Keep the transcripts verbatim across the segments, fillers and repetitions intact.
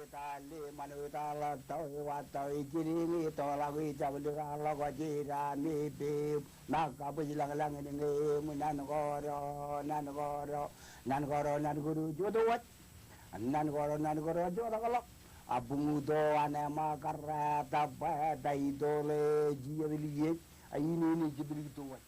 Tale ṃanwe taḷa tọe wa tọe jidiñ e toḷọk e jabdewōt ḷọk ej ida me pe ṃōk kabwij lañlañ in ñe eṃ nan koro nan koro nan koro nan koro jota waj nan koro nan koro jota ḷọk. A buñuto an ema karra tapa ta itole jijet liej a ine ine jiblik to waj.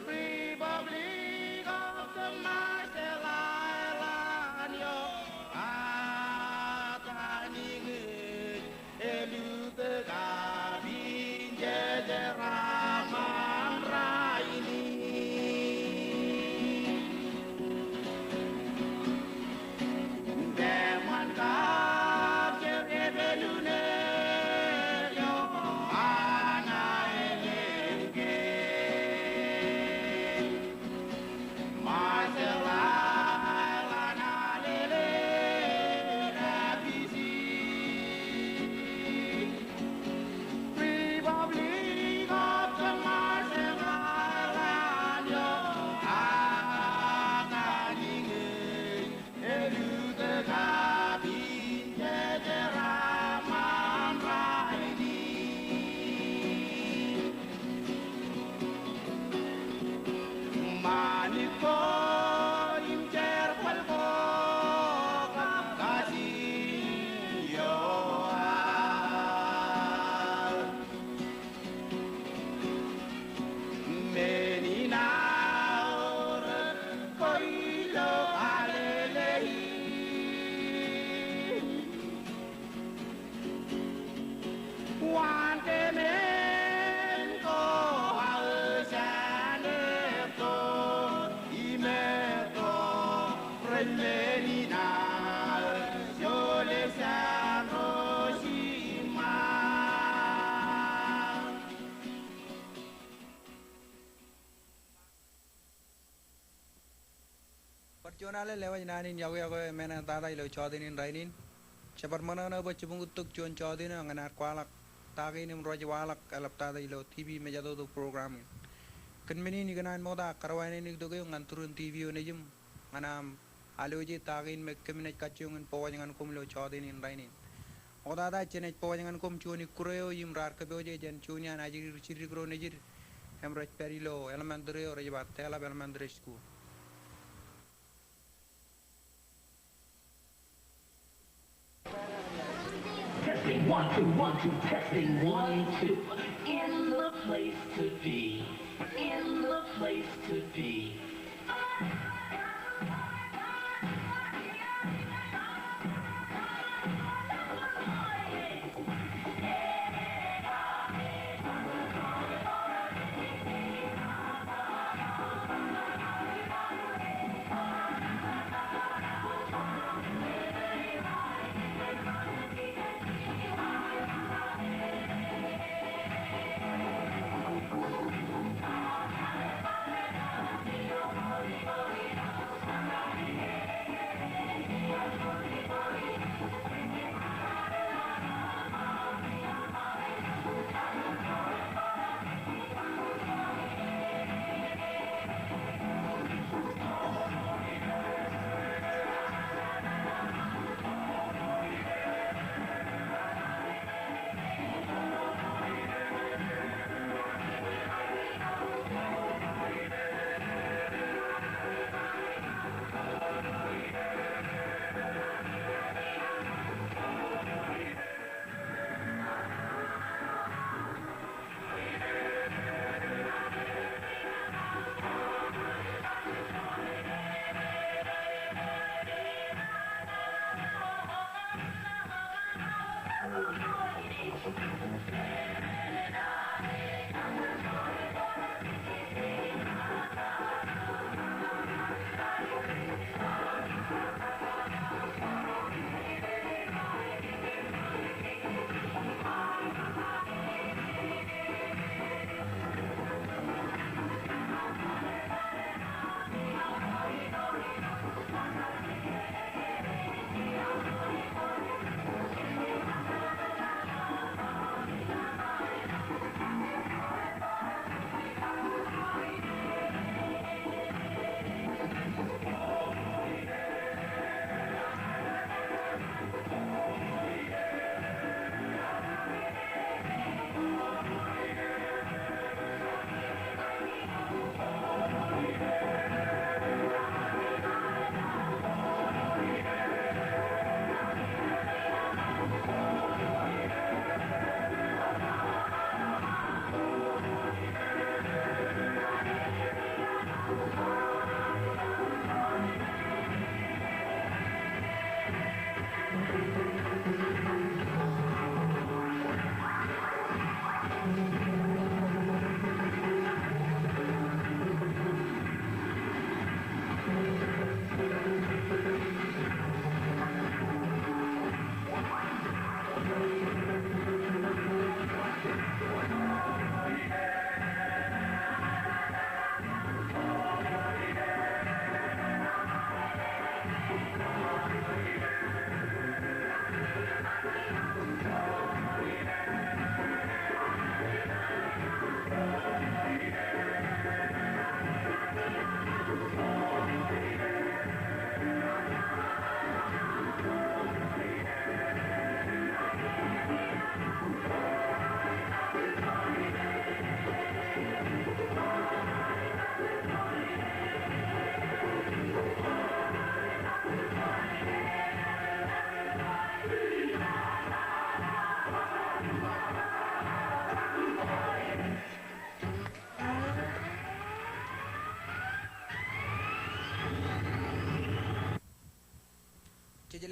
Republic of the Marshall Islands, eo, a, ta niñe, elutōk kab injeje raṃṃan rainin. Eṃṃan kab jerbal in eo, a, ṇa elōñ ke. Bar juon alen lewōj naan in yokwe yokwe eo eṃṃan tata ilo jọteen in rainin. Jebar ṃōṇōṇō bwe jibuktok juon jọteen eo ñan ad kwaḷọk ta kein im rej waḷọk eḷaptata ilo T V mejatoto program in. Kōn men in ikōṇaan ṃokta ak karuwaineneik tok eok ñan turin T V eo nejiṃ ñan aṃ alwōje ta kein me kōm naaj kajjioñ in bōkwōj ñan koṃ ilo jọteen in rainin. Ṃoktata jenaaj bōkwōj ñan koṃ juon ikkure eo im raar kōpooje jān juon iaan ajri ri jiddik ro nejid im rej pād ilo elementary eo rej ba Teḷap Elementary School. Testing, one, two, one, two, testing, one, two. In the place to be. In the place to be.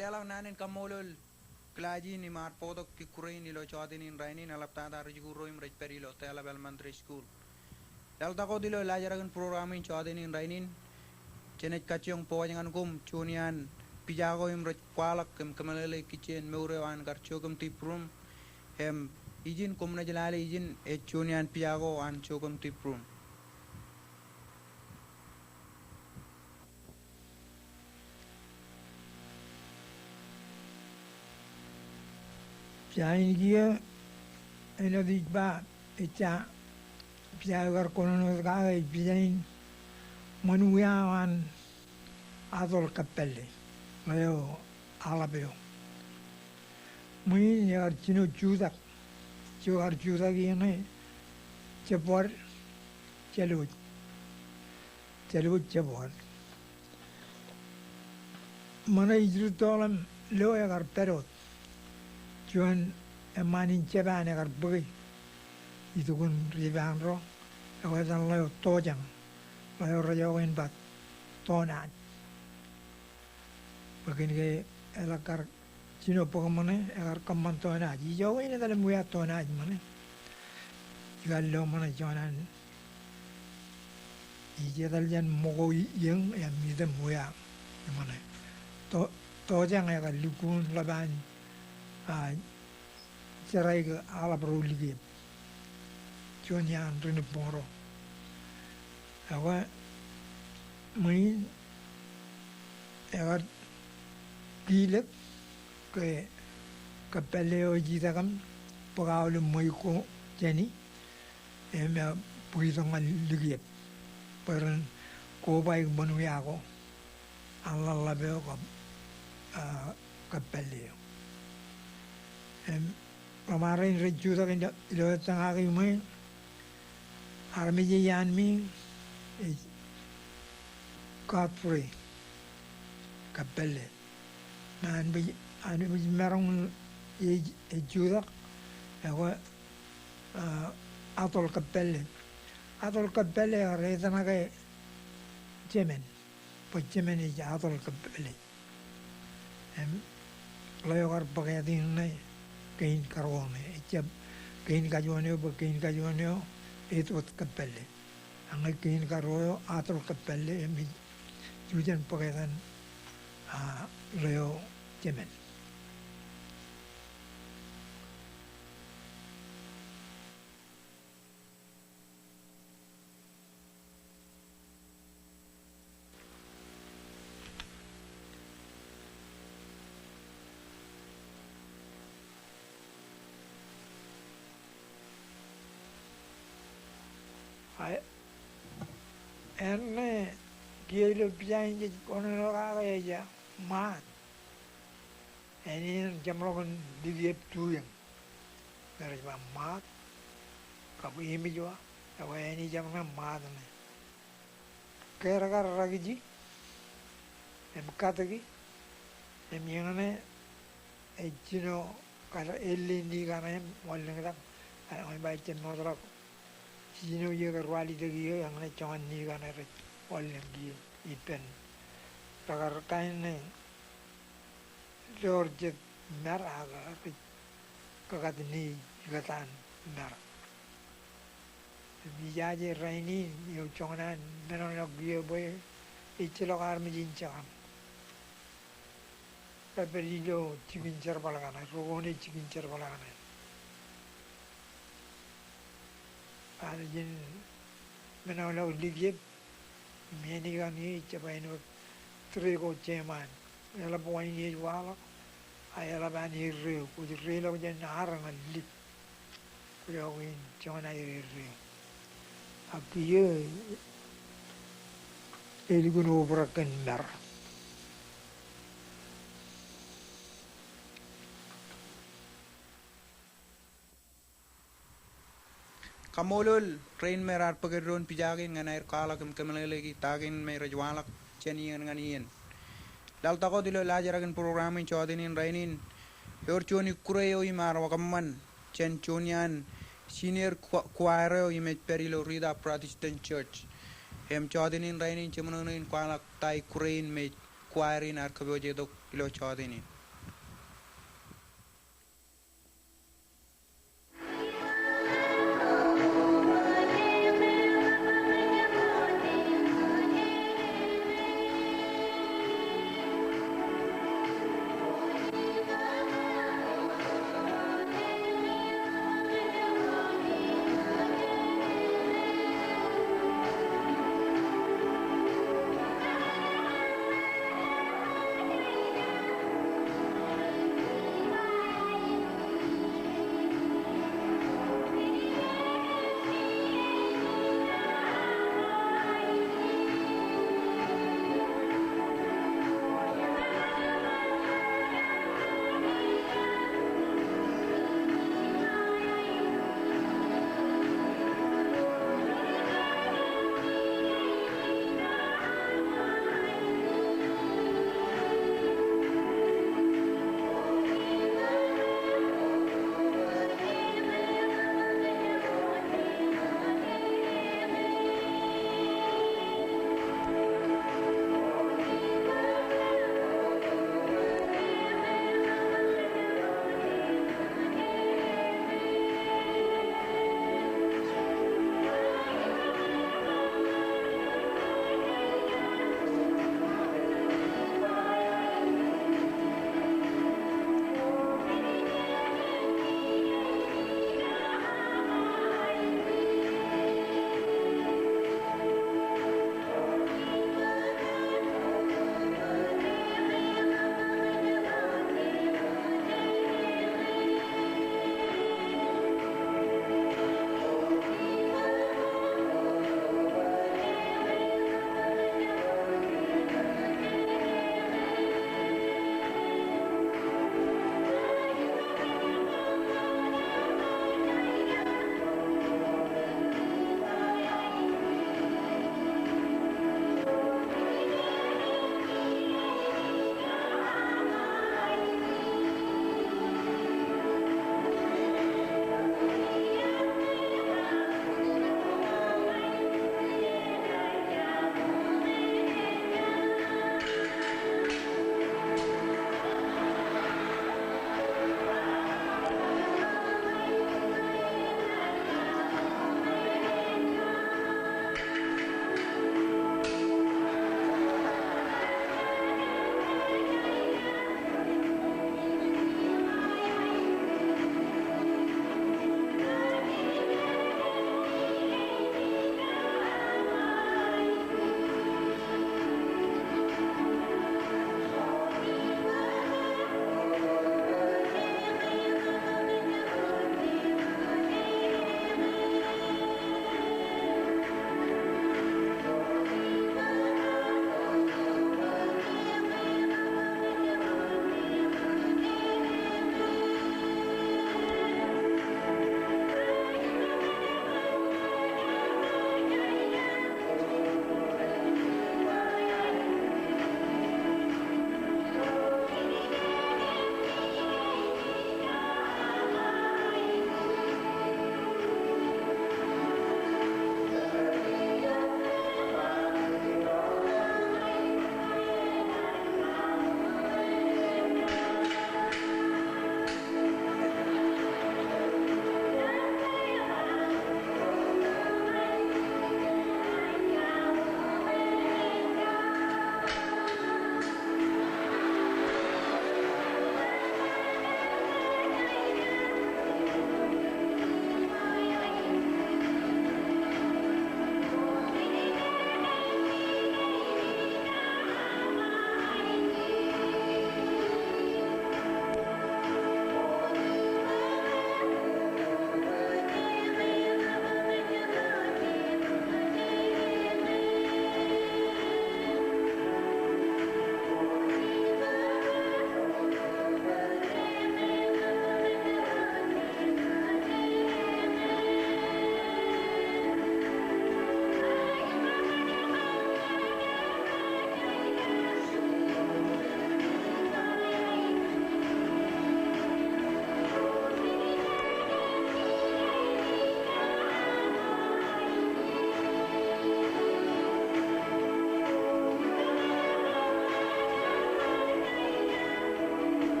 Leḷọk naan in kaṃṃoolol kilaaj in im ad bōktok ikkure in ilo jọteen in rainin, eḷaptata rijikuuḷ ro im rej pād ilo Tōḷap Elementary School. Laḷtak wōt ilo laajrak in program in jọteen in rainin, jenaaj kajjioñ pojak ñan koṃ juon iaan pija ko im rej kwaḷọk im kōmeḷeḷe kijjien mour eo an kar jokōm deep room. Im ijin, koṃ naaj lale ijin, ej juon iaan pija ko an jokōm deep room. Pija in kiiō āinwōt ij ba, ejja pija eo kar kōnono kake, ej pija in ṃōn wia eo an Ato Kappalle, ḷeo aḷap eo. Ṃwiin ekar jino jutak, jukar jutak iien ṇe jebwad, jālwōj. Jālwōj jebwad. Ṃōṇe ij rūttoḷọk im lo ekar pād wōt. Juon eṃṃaan in Japan ekar bōke itok in ri Japan ro, ekwe etan ḷeo Tojañ, ḷeo rej iọkwe in ba Tonaaj. Bwe kōn ke eḷak kar jino bōk ṃōṇe, ekar kōṃṃan Tonaaj. Ij iọkwe in etal im wia Tonaaj ṃōṇe. Ij kar lo ṃōṇe joñan, ij etal jān ṃōko iien im item wia ṃōṇe. To, Tojañ ekar lukkuun ḷap an, a, jerā ke aḷap ro likiep. Juon iaan ri nibboñ ro. Ekwe ṃwiin ekar kilōk ke Kappalle eo ej itak im bōk aolep ṃweiuk ko jāni, im ebwitok ñan likiep bwe ren kobaik ṃōn wia ko an ḷaḷḷap eo kab, a, Kappalle eo. Im ḷōṃaro in rej jutak ilo, ilo ettōñ ak iṃwe, armej eo iaan me ej Godfrey Kappalle. Ṇe an bwe, an bwe maroñ ej, ej jutak, ekwe, a, Ato Kappalle. Ato Kappalle ekar etanake Jemān. Bwe Jemān ej Ato Kappalle. Im ḷeo kar bōk āt in ṇe kein karuo ṇe. Ejjab kein kajuon eo, bwe kein kajuon eo Edward Kappalle. Eñin kein karuo eo Ato Kappalle, im ej jujen bōk etan, a, ḷeo Jemān. A, āne kiiō ilo pija in jej kōnono kake ej Ṃaat. Āne in jeṃḷọkin likiep tuiōñ. Rej ba Ṃaat, kab Emijoa, ekwe āne jeṃḷọkin Ṃaat ṇe. Ke rekar rakiji im katōki, im eñṇe ej jino kar ālle ni kaṇe im wanlōñtak, a, ej ba ejjab mootḷọk jino iiō ke rualitōk iiō, eñṇe joñan ni kaṇe rej wanlōñ kiiō ippān. Rekar kain ṇe door jet mar ak rej kakattini ikōtaan mar. Im ijaje rainin eo joñan an men eo ṇe kiiō bwe ejjeḷọk armej in jekar. Rej pād ilo jikin jerbal kaṇe, rokone jikin jerbal kaṇe. Bar ijin men eo ḷọk likiep, im āne kaṇ iiō ejjab āinwōt tōre ko jeṃaan. Eḷap wain ej waḷọk, a eḷap an erreo, kwōj reiḷọk jān ar ñan lik. Kwōj iọkwe in joñan aer erreo. Ak kiiō elukkuun obrak kōn mar. Kaṃṃoolol rein me raar bōk eddoin pija kein ñan aer kwaḷọk im kōmeḷeḷeiki ta kein me rej waḷọk jān iien ñan iien. Laḷtak wōt ilo laajrak in program in jọteen in rainin, ewōr juon ikkure eo iṃaar wōt kōṃṃan jān juon iaan senior choir eo im ej pād ilo Rida Protestant Church. Im jọteen in rainin jeṃḷọkin in kwaḷọk ta ikkure in me ej choir in ear kōpooje tok ilo jota in.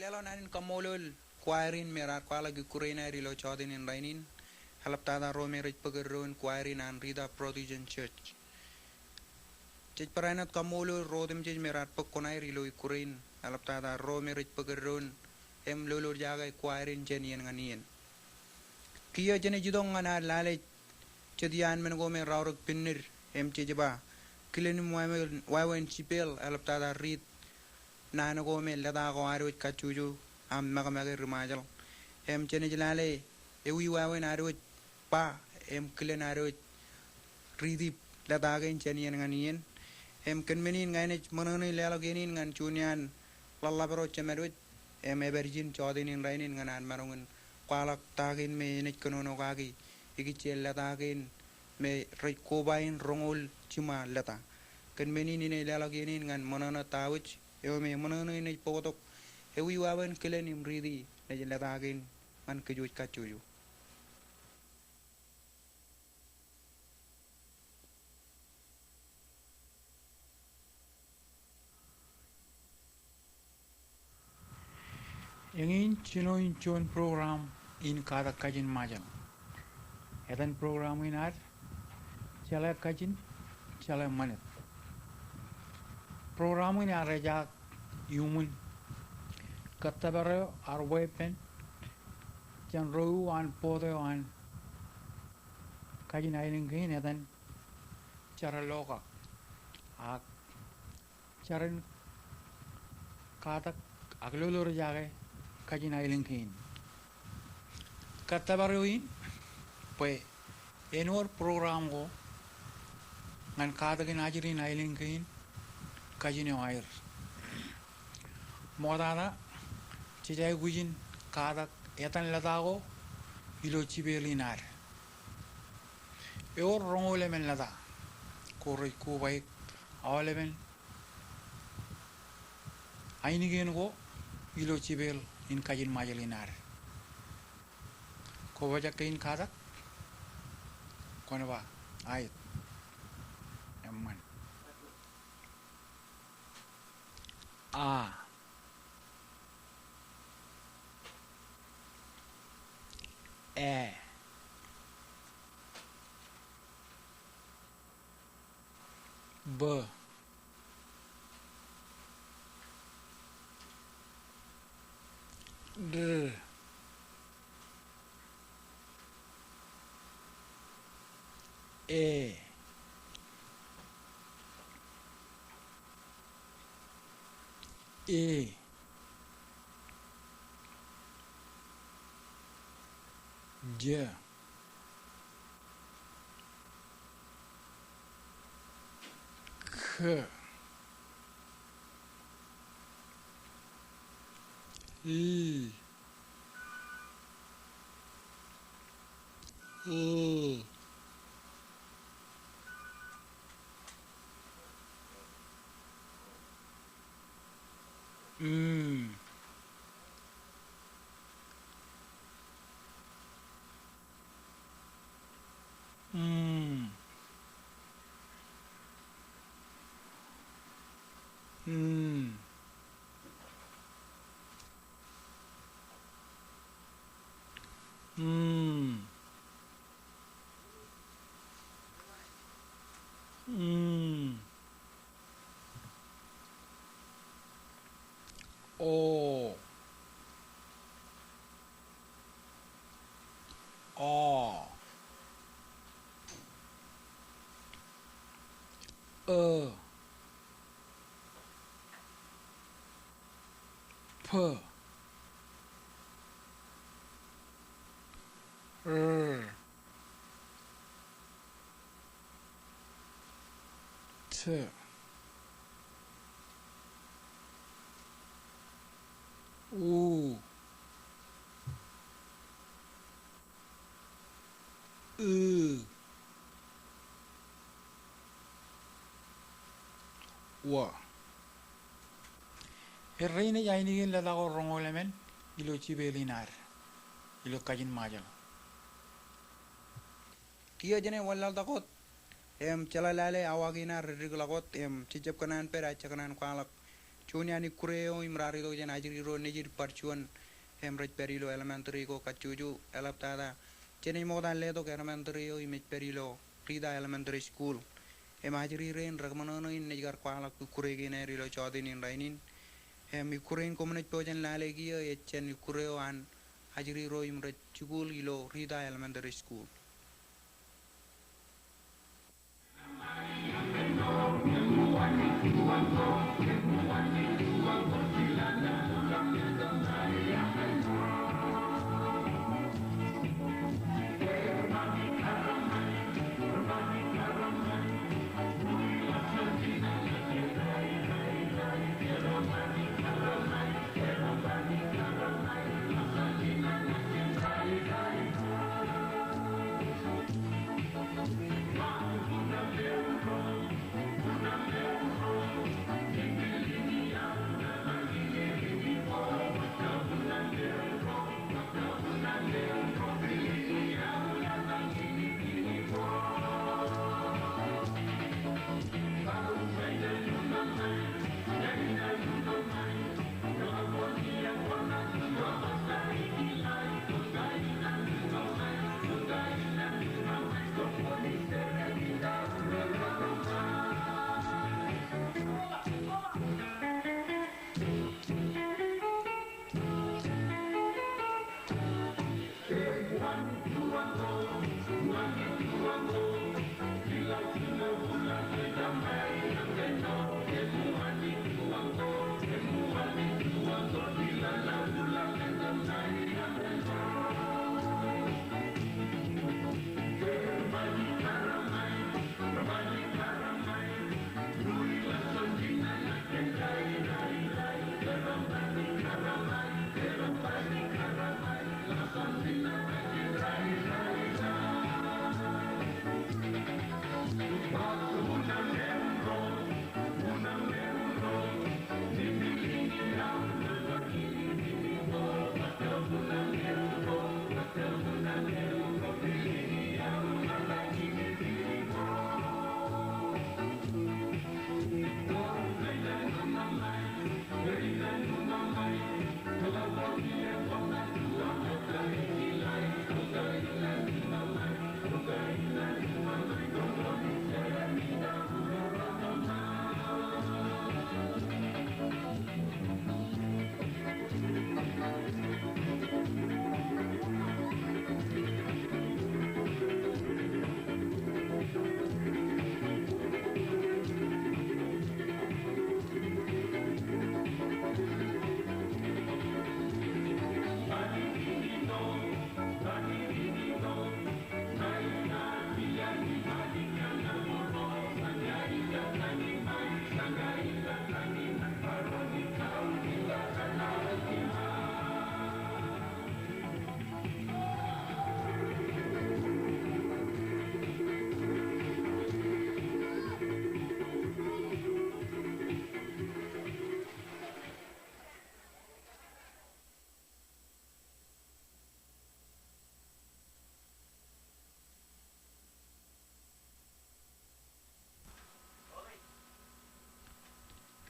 Leḷọk naan in kaṃṃoolol choir in me raar kwaḷọk ikkure in aer ilo jọteen in rainin. Eḷaptata ro me rej bōk eddoin choir in an Rita Protestant Church. Jej barāinwōt kaṃṃoolol ro otemjej me raar bōk kuṇaer ilo ikkure in. Eḷaptata ro me rej bōk eddoin im lolorjake choir in jān iien ñan iien. Kiiō jenaaj itok ñan ad lale jet iaan men ko me raorōk pinnid im jej ba, kilen im wāween, wāween jipel eḷaptata riit naan ko me lōta ko ad wōj kajjojo aṃ makmake ri-Ṃajeḷ. Im jenaaj lale ewi wāween ad wōj ba im kilen ad wōj riiti lōta kein jān iien ñan iien. Im kōn men in ña inaaj ṃōṇōṇō in leḷọk iien in ñan juon iaan ḷōḷḷap ro jemed wōj im epād ijin jọteen in rainin ñan ad maroñ in kwaḷọk ta kein me enaaj kōnono kaki ikijjien lōta kein me rej koba in roñoul jiṃa lōta. Kōn men in inaaj leḷọk iien in ñan ṃōṇōṇō ta wōj eo me ṃōṇōṇō in ej bōktok ewi wāween kilen im riiti naaj lōta kein ñan kōj wōj kajjojo. Eñin jino in juon program in katak kajin Ṃajeḷ. Etan program in ad, Jeḷā Kajin, Jeḷā Ṃanit. Program in ear ejaak iuṃwin kōttōpar eo ear weeppān jān ro eo an board eo an kajin aelōñ kein etan Jar Lokak. Ak jar in katak ak lolorjake kajin aelōñ kein. Kōttōpar eo in bwe en wōr program ko ñan katakin ajri in aelōñ kein kajin eo aer. Ṃoktata jej aikuj in katak etan lōta ko ilo jipel in ad. Ewōr roñoul emān lōta ko rej kobaik aolepen ainikien ko ilo jipel in kajin Ṃajeḷ in ad. Kwō pojak ke in katak? Kwōn ba, aet. Eṃṃan. A. E. B. D. E. E. J. K. L. L. M. Mm. Mm. Mm. Mm. O. Aw. P. R. T. U. Ū. Wa. Errein ej ainikien lōta ko roñoul emān ilo jipel in ad ilo kajin Ṃajeḷ. Kiiō jenaaj wanlaḷtak wōt im jeḷā lale awa kein ad ri-dikḷọk wōt im jejjab kōṇaan pād ak jekōṇaan kwaḷọk juon iaan ikkure eo im raar itok jān ajri ro nejid bar juon im rej pād ilo elementary ko kajjojo. Eḷaptata jān ej ṃokta letok elementary eo im ej pād ilo Rita Elementary School. Im ajri rein rekōṃṃan in ej kar kwaḷọk ikkure kein aer ilo jota in rainin. Im ikkure in koṃ naaj pojak in lale kiiō ej jān ikkure eo an ajri ro im rej jikuuḷ ilo Rita Elementary School.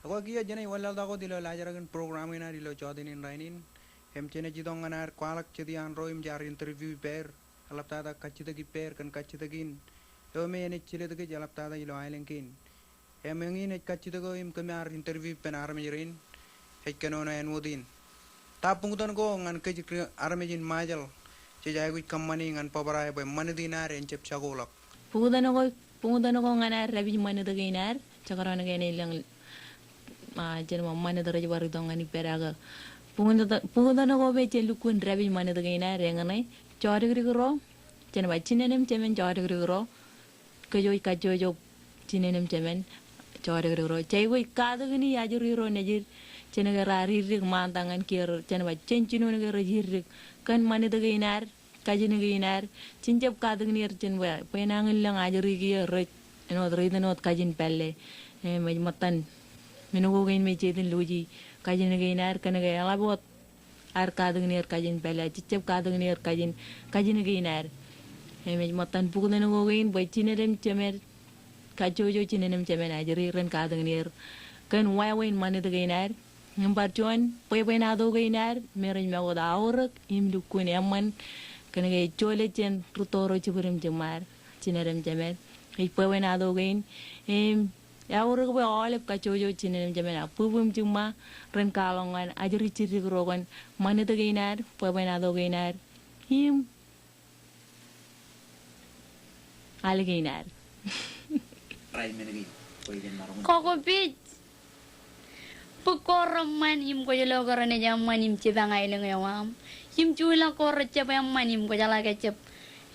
Ekwe kiiō jenaaj wanlaḷtak wōt ilo laajrak in program in ad ilo jota in rainin. Im jenaaj itok ñan ad kwaḷọk jet iaan ro im jaar interview ippāer, eḷaptata kajjitōk ippāer kōn kajjitōk in eo me enaaj jelōt kōj eḷaptata ilo aelōñ kein. Im eñin ej kajjitōk eo im kōm ar interview ippān armej rein, ej kōnono āinwōt in. Ta buñtōn ko ñan kōj ri-, armej in Ṃajeḷ, jej aikuj kōṃṃani ñan bōbrae bwe ṃanit in ad en jab jakoḷọk? Buñtōn ko, buñtōn ko ñan ad dāpij ṃanit kein ad, jekdọọn ke enaaj lōñ, ah, jen ba ṃanit rej bar itok ñan ippād ak. Buñtōn, buñtōn ko me jen lukkuun dāpij ṃanit kein ad eñṇe, jodikdik ro, jen ba jined im jemān jodikdik ro, kōj wōj kajjojo jined im jemān jodikdik ro. Jej aikuj katakin ajri ro nejid, jān ke raar irdik ṃaantak ñan kiiō, jān ba jān jinoin ke rej irdik kōn ṃanit kein ad, kajin kein ad, jen jab katakin er jān ba bwe enañin lōñ ajri kiiō rej āinwōt, rej iten wōt kajin pālle. Im ej ṃōttan men ko kein me jej iten lọji kajin kein ad, kōn ke eḷap wōt ad katakin er kajin pālle, jej jab katakin er kajin, kajin kein ad. Im ej ṃōttan buñtōn ko kein bwe jined im jemān, kajjojo jined im jemān ajri ren katakin er kōn wāween ṃanit kein ad. Im bar juon bwebwenato kein ad me rej make wōt aorōk im lukkuun eṃṃan kōn ke ej jolōt jān rūtto ro jibwid im jiṃṃaad, jined im jemed. Ej bwebwenato kein im eaorōk bwe aolep kajjojo, jined im jemed, ak bwibwi im jiṃṃa ren kwaḷọk ñan ajri jiddik ro kōn ṃanit kein ad, bwebwenato kein ad im al kein ad. Kọkọ pej. Bōk ko reṃṃan im kwōj lo ke renaaj eṃṃan im jipañ aelōñ eo aṃ. Im juon ḷọk ko rejjab eṃṃan im kwōjeḷā ke jab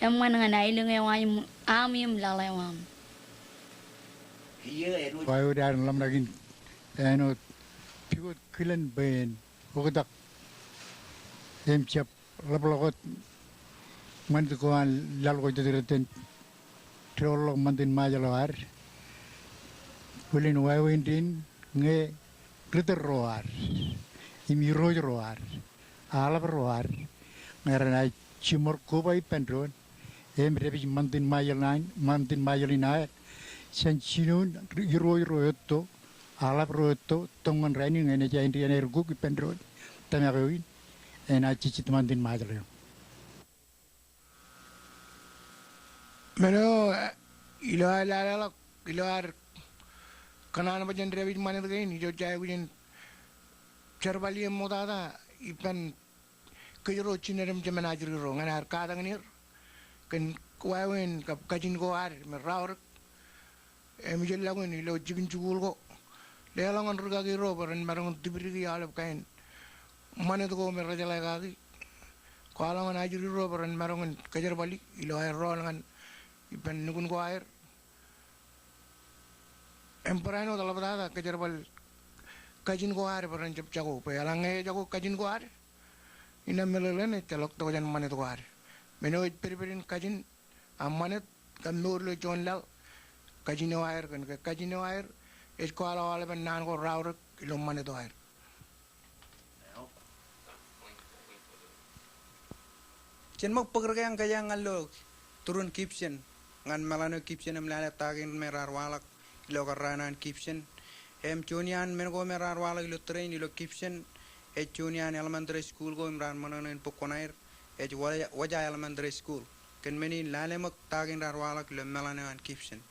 eṃṃan ñan aelōñ eo aṃ im, aṃ im laḷ eo aṃ. Wāween ad ḷōmṇak in āinwōt pukot kilen bwe en oktak im jab ḷapḷọk wōt ṃanit ko an laḷ ko jet rej itōn doorḷọk ṃantin Ṃajeḷ eo ad. Bōlen wāween in ñe ritōl ro ad im irooj ro ad, aḷap ro ad, ñe renaaj jiṃor koba ippān doon im dāpij ṃantin Ṃajeḷ in, ṃantin Ṃajeḷ in aer jān jinoin irooj ro etto, aḷap ro etto, tōñan rainin ñe enaaj āindein aer kuk ippān doon. Tōmak eo in enaaj jejjet ṃantin Ṃajeḷ eo. Men eo, eh, ilo aer laleḷọk, ilo aer kōṇaan bwe jen dāpij ṃanit kein, ijo jej aikuj in jerbal ie ṃoktata ippān kōj ro jined im jemed ajri ro ñan aer katakin er kōn wāween kab kajin ko ad me raorōk. Im ij ḷọk in ilo jikin jikuuḷ ko, leḷọk ñan rūkaki ro bwe ren maroñ in tipdiki aolep kain ṃanit ko me rejeḷā kaki. Kwaḷọk ñan ajri ro bwe ren maroñ in kōjerbali ilo aer rọọl ñan ippān nukun ko aer. Im barāinwōt ḷaptata kōjerbal kajin ko ad bwe ren jab jako, bwe eḷaññe ejako kajin ko ad, innām meḷeḷein ejjeḷọk tokjān ṃanit ko ad. Men eo ej pedped in kajin, a ṃanit kab mour ilo juon laḷ, kajin eo aer, kōn ke kajin eo aer ej kwaḷọk aolepen naan ko raorōk ilo ṃanit eo aer. Jen ṃōk bōk rikaki ñan kōj ñan lo Turun Gibson, ñan meḷan eo Gibson im lale ta kein me raar waḷọk ilo kōrā eo an Gibson. Im juon iaan men ko me raar waḷọk ilo tōre in ilo Gibson, ej juon iaan elementary school ko im raar ṃōṇōṇō in bōk kuṇaer, ej Wōja, Wōja Elementary School. Kōn men in lale ṃōk ta kein raar waḷọk ilo meḷan eo an Gibson.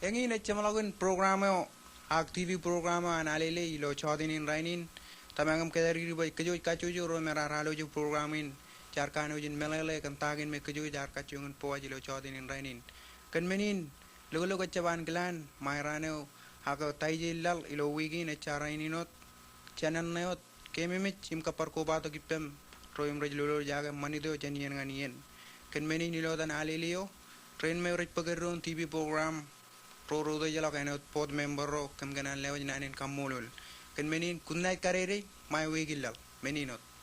Eñin ej jeṃḷọkin program eo ak TV program eo an Alele ilo jọteen in rainin. Tōmak im kōjatdikdik bwe kōj kajjojo ro me raar alwōj program in, jaar kanooj in meḷeḷe kōn ta kein me kōj jaar kajjioñ in bōk waj ilo jọteen in rainin. Kōn men in, loklok ejjab ankilaan ṃae raan eo ak ta ije laḷ ilo wiik in ejja rainin wōt. Jān ṇe wōt, keememej im kōbar kobatok ippem ro im rej lolorjake ṃanit eo jān iien ñan iien. Kōn men in ilo etan Alele eo, rein me rej bōk eddoin TV program ro rej utiejḷọk āinwōt board member ro kōm kōṇaan lewōj naan in kaṃṃoolol. Kōn men in, good night kadede, ṃae wiik in laḷ, men in wōt.